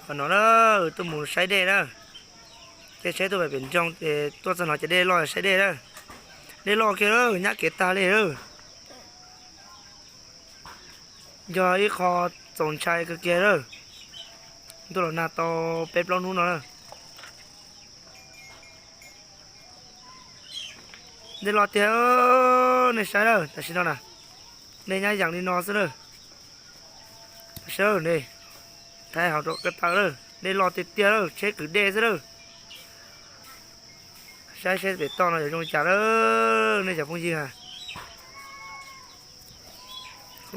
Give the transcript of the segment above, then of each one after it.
Qhov no na, tuaj mus saib dej na. Caij tsheb tuaj pem nroog, tuaj txog no ces dej loj saib dej na. Dej loj kiag lawm, nyab kev tag li lawm. Yog ib qho txaus ntshai kawg kiag lawm. Ntuj los nag tau peb plaub hnub no na. Dej loj tiag, nej saib lawm tam sim no na. Dej nyab yees li no xwb lawm. Tam sim ne, thaij hauv rau ko taw lawm, dej loj tiag tiag lawm, tsheb kwv dej xwb lawm. Saib seb pem toj no yuav zoo li cas lawm nej cov phooj ywg.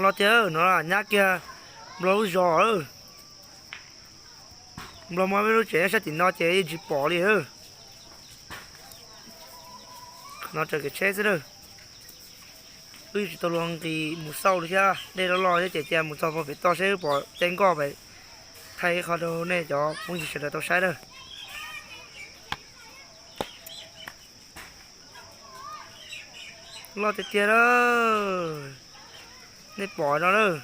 Loj tiag no, nyab kiag Nplog lub zos lawm. Nplog muaj peb lub tsev nyob sab tim no ces yeej tsis pom li. Qhov no raws kev tsheb xwb lawm. Wb yeej tsis tau luag nqis mus xauj li thiab, dej loj loj thiab ces cia mus txog pem toj seb wb pom caij nkoj pem, thaij ib qho rau nej cov phooj ywg sawv daws tau saib na. Loj tiag tiag lawm, nej pom no lawm.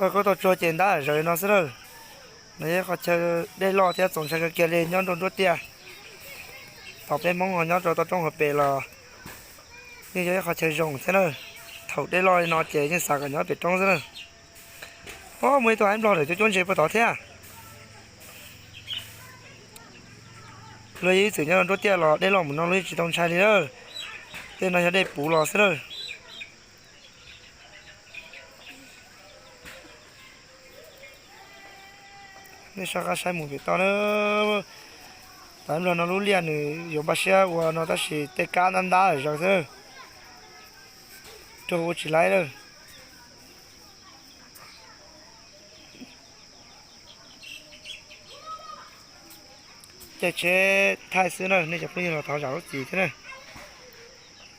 Tau koj tau tsuag ces ntab zawv no xwb lawm. No yog ib qho chaw dej loj thiab txaus ntshai kawg kiag li nyob nruab nruab tiaj. Thaum peb Hmoob nyob rau toj roob hauv pes los yeej yog ib qho chaw zoo thiab na. Thaum dej loj li no ces yeej xav kom nyob pem roob xwb na. Muaj ib tug haib Nplog ntawm cuab cuab ntses puag tod thiab. Luag yeej ib txwm nyob rau nruab tiaj los dej loj mus no luag yeej tsis tau ntshai li lawm. Tej no yog dej puv los xwb lawm. Nej soj qab saib mus pem toj na. Tam sim no lub liaj nws yuav npaj siab ua no tab sis tej kab ntab ntab zog xwb. Raug ua tsis laib lawm. Caij tsheb thaij xwb na, nej cov phooj ywg los thov zam lub txim thiab na.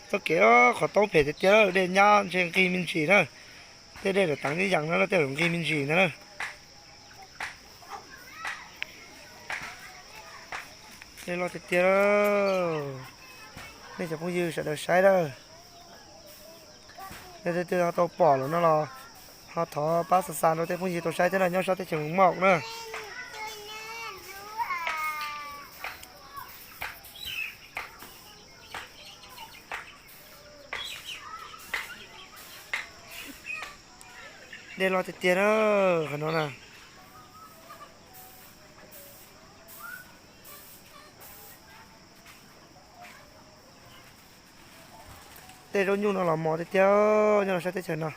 Txoj kev qhov taub phem tiag tiag, dej nyab ntshe nqig me ntsis na. Tej dej lawm teev ib yam no tej lawm nqig me ntsis ntag na. Dej loj tiag tiag, nej cov phooj ywg sawv daws saib lawm. Yog leej twg tau pom lawm no los ho thov pab xa xa rau tej phooj ywg tau saib thiab na, nyob sab teb chaws Mus Mauj na. Dej loj tiag tiag na, qhov no na. Tej zaub nyuj no los mos tiag tiag nyob rau sab teb chaws no.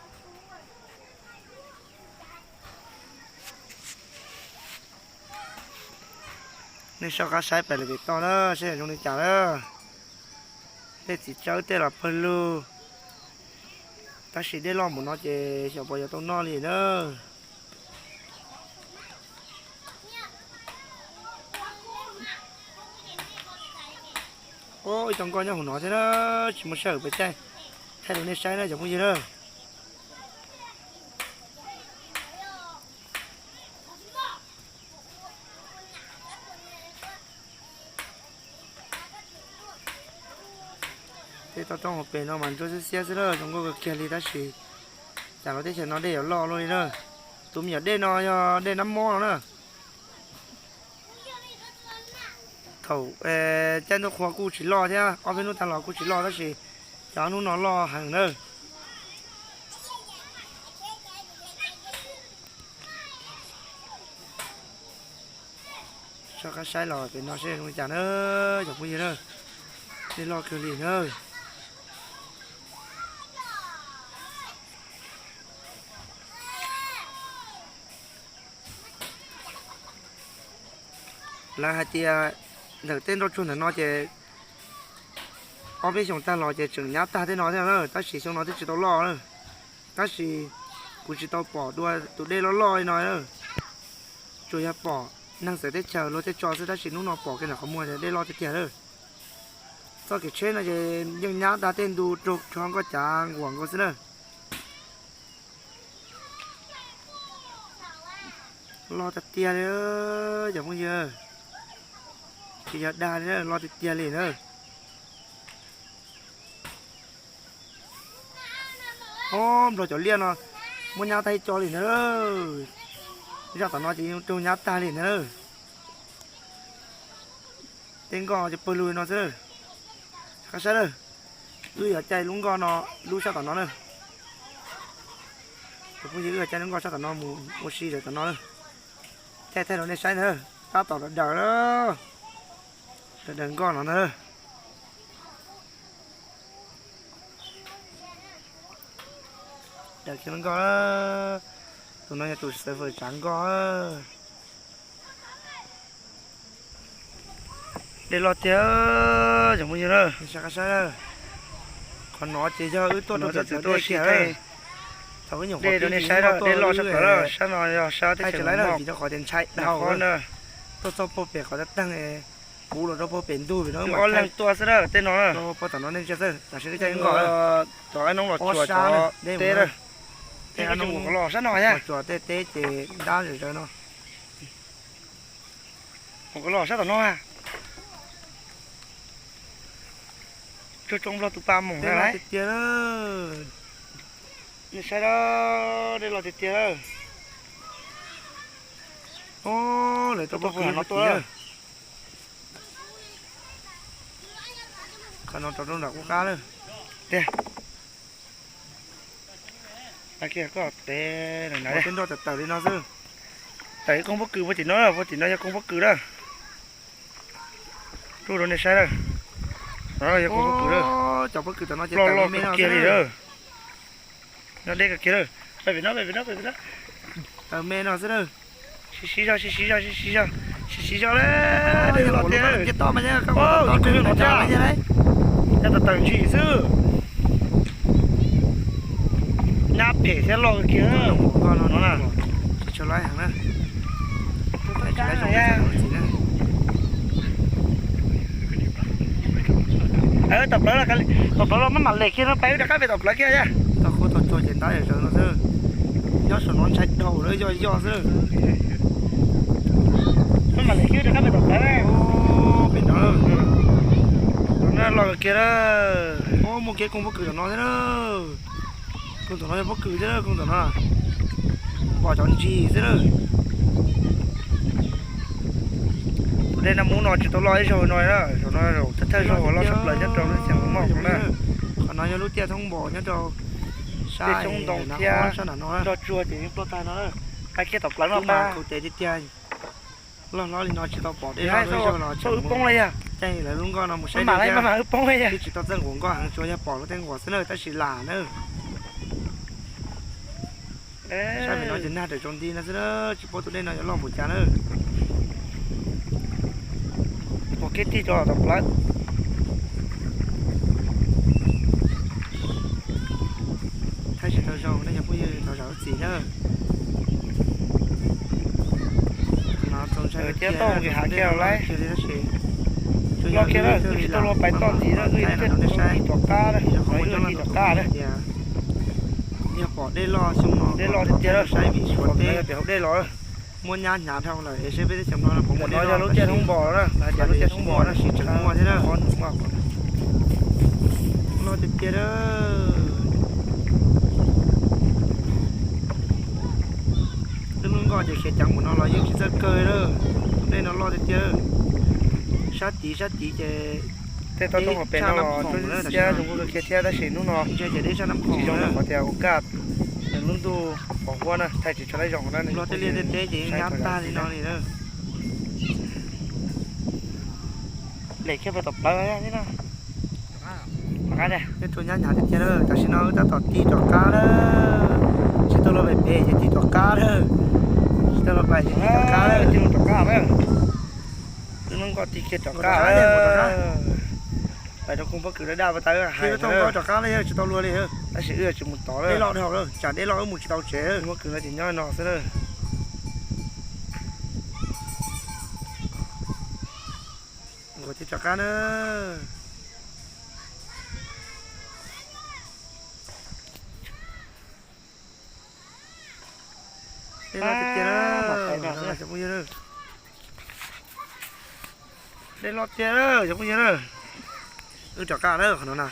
Nej soj qab saib pem lawm pem toj na, saib zoo li cas na. Tej txiv tsawb tej los pawg lug, tab sis dej loj mus no ces xyov puas yuav tau noj li na. Ib co nkoj nyob hauv no thiab na, tsis muaj sij hawm pes caij thaij rau nej saib na cov phooj ywg na. Tej toj roob hauv pes no mas ntsuab xiab xiab xwb na, zoo nkauj kawg kiag li tab sis cas los teb chaws no dej yuav loj luaj li na. Tus me nyuam dej no yog dej nab mob no na. Thaum caij ntuj qhua kuj tsis loj thiab, ob peb hnub tag los kuj tsis loj tab sis cov hnub no loj heev na. Soj qab saib los pem no seb zoo li cas na, cov phooj ywg na. Dej loj kawg li na. Lawv hais tias ntawm tej nroj tsuag ntawm no ces ob peb xyoos tag los ces tseem nyab tag tej no thiab na, tab sis xyoo no twb tsis tau loj na. Tab sis kuv tsis tau pom dua tus dej loj loj li no na. Tsuas yog pom neeg txawv teb chaws luag tej tso xwb tab sis hnub no pom kiag ntawm qhov muag dej loj tiag tiag lawm. Txoj kev tsheb no ces yeej nyab tag tej ntu raug rho nkoj cav nkuam nkaus xwb na. Loj tiag tiag li cov phooj ywg, tsis yog dag li, loj tiag tiag li na. Nplog cov liaj no muab nyab tag ib co li ntag. Zaj tom no ces yeej raug nyab tag li ntag. Tej nkoj ces pawg lug li no xwb. Qab saib lawm, wb yuav caij lub nkoj no, lub sab tom no na. Cov phooj ywg, wb yuav caij lub nkoj sab tom no mus ua si rau tom no na. Caij thaij rau nej saib ntag, tab tom daws daws, daws nkoj no ntag. Daws kiag lub nkoj, tus no yog tus xav fawm tsav nkoj. Dej loj tiag, cov phooj ywg na. Qhov no ces yog wb tuaj rau txawv tuaj si thaij. Thaum wb nyuam qhuav pib nej saib dej loj sab plaws, sab no yog sab teb chaws Hmoob, vim rau qhov tias ntshai dhau na. Tuaj txog puag pem qhov teeb, puv los rau puag pem ntug, vim no wb ob leeg tuaj xwb na, tej no na. Puag tom no nej ntsia xwb, tam sim wb caij nkoj, cov noob los tsuas, cov teb na. Tej noob los sab no, tsuas tej teb ces ntab zom zaws no. Ua koj los sab tom no. Tsuag tsoom Nplog tus pa moos na tiag tiag. Nej saib, dej loj tiag tiag. Lawv tuaj puag no tuaj. Qhov no rau nram qub qab lawm. Tiag. Koj tev nroj tawm tawm li no xwb. Tawm ib koog pob kws puag tim no, puag tim no yog koog pob kws na. Rub rau nej saib na. No yog koog pob kws na. Cov pob kws tom no ces loj loj kawg kiag li na. No deb kawg kiag na. Pem no, pem no, pem no. Tawm me no xwb na. Sib sib zog, sib sib zog, sib sib zog, sib sib zog na. Dej loj tiag. Ib koog no thiab. Yog tawm tawm ntsis xwb. Nyab phem thiab loj kawg kiag no na. Tom plawv, tom plawv los maj mam lem kiag no, peb rov qab pem tom plawv kiag. Tau qhuav tau tsuag ces ntab zom zaws no xwb. Nyob saum no ntshai dhau lawm, yoj yoj xwb. Maj mam lem kiag rov qab pem tom plawv. Pem no, no loj kiag na. Muaj kiag koog pob kws tom no thiab na. Koog tom no yog pob kws thiab, koog tom no pom cov ntsis xwb na. Tus dej Naj Mub no tsis tau loj ib zaug no na, zaum no zaum thawj thawj zaug uas loj tshaj plaws nyob rau lub xeev Hmoob no na. Qhov no yog lub tiaj thoob npom nyob rau sab xyoob ntoo thiab sab nram no, nroj tsuag ces yeej ploj tag no na. Hais kiag tom plawv no mas kaum tes tiag tiag. Loj hlob li no tsis tau pom dej loj ib zaug los tseem wb poob li yog. Caij lawv lub nkoj no mus saib dej thiab. Wb poob li yog, twb tsis tau txawj nquas nkoj heev, tsuas yog pom lub tej nquas xwb na, tab sis lam na. Saib pem no ces nag rawm tsaus nti no xwb na, tsis paub tus dej no yuav loj npaum cas na. Pom kiag tig rau tom plawv. Thaij tsis tau zoo nej cov phooj ywg thov zam lub txim na. Thiab tau kev hav kiag lawm, loj kiag lawm, wb tsis tau luag pais toj ntxiv na, wb tig tom qab na, wb tig tom qab na. Yog pom dej loj xyoo no, dej loj tiag tiag, saib vim suav teb pem hauv dej los. Muab nyab hnyav dhau lawm es seb peb teb chaws no puas muaj dej loj. Yog lub tiaj thoob npos na, hais tias lub tiaj thoob npos na, tsis tseem muaj thiab na. Loj tiag tiag. Lub lub nkoj ces khiav ceev npaum no los yeej tsis txawj kawg lawm. Tus dej no loj tiag tiag. Sab tid sab tid ces tej toj roob hauv pes no los tshaj nab khoom lawm, zoo nkauj kawg kiag thiab, tab sis hnub no tsis zoo li qhov tias ua kaj, nws lub ntuj pom huab na, thaij tsis tshua tau zoo na. Nplog tej liaj tej teb ces yeej nyab tag li no li lawm. Lem kiag pem tom plawv thiab na. Rov qab tiag, peb tuaj nyab hnyav tiag tiag lawm, tam sim no wb tab tom tig rov qab lawm. Tsis tau luag pais pem ces tig rov qab lawm. Tsis tau luag pais ces tig rov qab lawm. Tig rov qab lawm. Wb muab nkoj tig kiag rov qab lawm. Pais rau koog pob kws daj daj pas tas wb hais rov qab lawm, tsis tau luag li. Tab sis wb yuav tsis mus tod lawm, dej loj dhau lawm, tsam dej loj wb mus tsis tau tsev. Pob kws no ces nyob no xwb na. Nkoj tig rov qab na. Dej loj tiag tiag na, cov phooj ywg na. Dej loj tiag na, cov phooj ywg na. Wb rov qab na, qhov no na.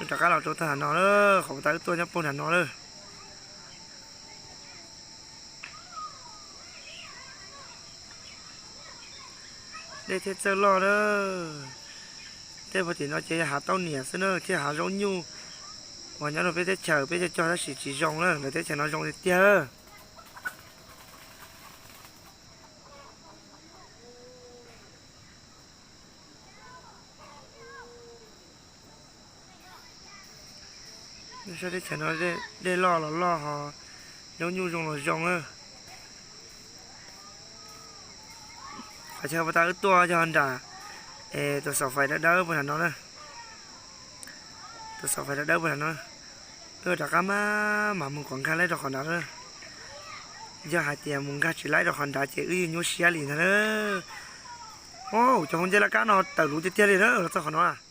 Rov qab los rau tag nram no lawm, qhov puag ta wb tuaj nyob puag nram no lawm. Dej thiaj txawj loj lawm. Tej puag tim no ces yog hav tauj niam xwb na, thiab hav zaub nyuj uas nyob rau peb teb chaws peb cog cog tab sis tsis zoo lawm, lawv teb chaws no zoo tiag tiag. Sab teb chaws no dej loj los loj ho zaub nyuj zoo los zoo. Qhov chaw puag ta wb tuaj yog nram tus xaum fais dawb dawb puag nram no na. Tus xaum fais dawb dawb puag nram no. Wb rov qab mas mam mus kom nkag laib rau qhov nrad na. Yog hais tias mus nkag tsis laib rau qhov nrad ces wb yeej nyuaj siab li ntag na. Cov hauv ncej laj kab no tawm luv tiag tiag li na los txog qhov no.